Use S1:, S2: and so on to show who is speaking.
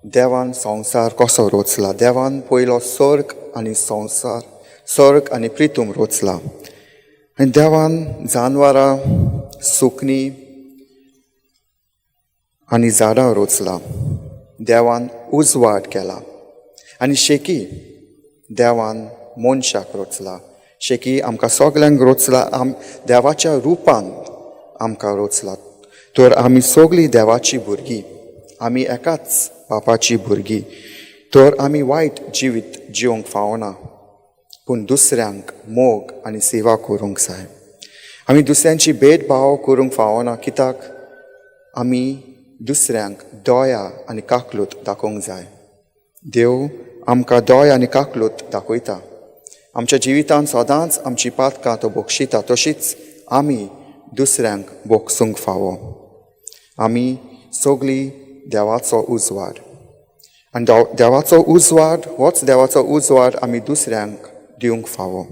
S1: देवान संवसार कसो रोचला. देवान पयलो सर्ग आनी संवसार, सर्ग आनी प्रितूम रोचला आनी देवान जानवरां, सुकणीं आनी झाडां रोचला. देवान उजवाड केला आनी शेकी देवान मनशाक रोचला. शेकी आमकां सगल्यांक रोचला, आम देवाच्या रुपान आमकां रोचला. तर आमी सगळीं देवाची भुरगीं, आमी एकाच बापाची भुरगीं. तर आमी वायट जिवीत जिवंक फावना, पूण दुसऱ्यांक मोग आनी सेवा करूंक जाय. आमी दुसऱ्यांची भेदभाव करूंक फावना, कित्याक आमी दुसऱ्यांक दया आनी काकलूत दाखोवंक जाय. देव आमकां दया आनी काकलूत दाखयता. आमच्या जिवितांत सदांच आमची पातकां तो बक्षिता, तशीच आमी दुसऱ्यांक बोगसूंक फावो. आमी सगळीं देवाचो उजवाड आनी देवाचो उजवाड होच देवाचो उजवाड आमी दुसऱ्यांक दिवंक फावो.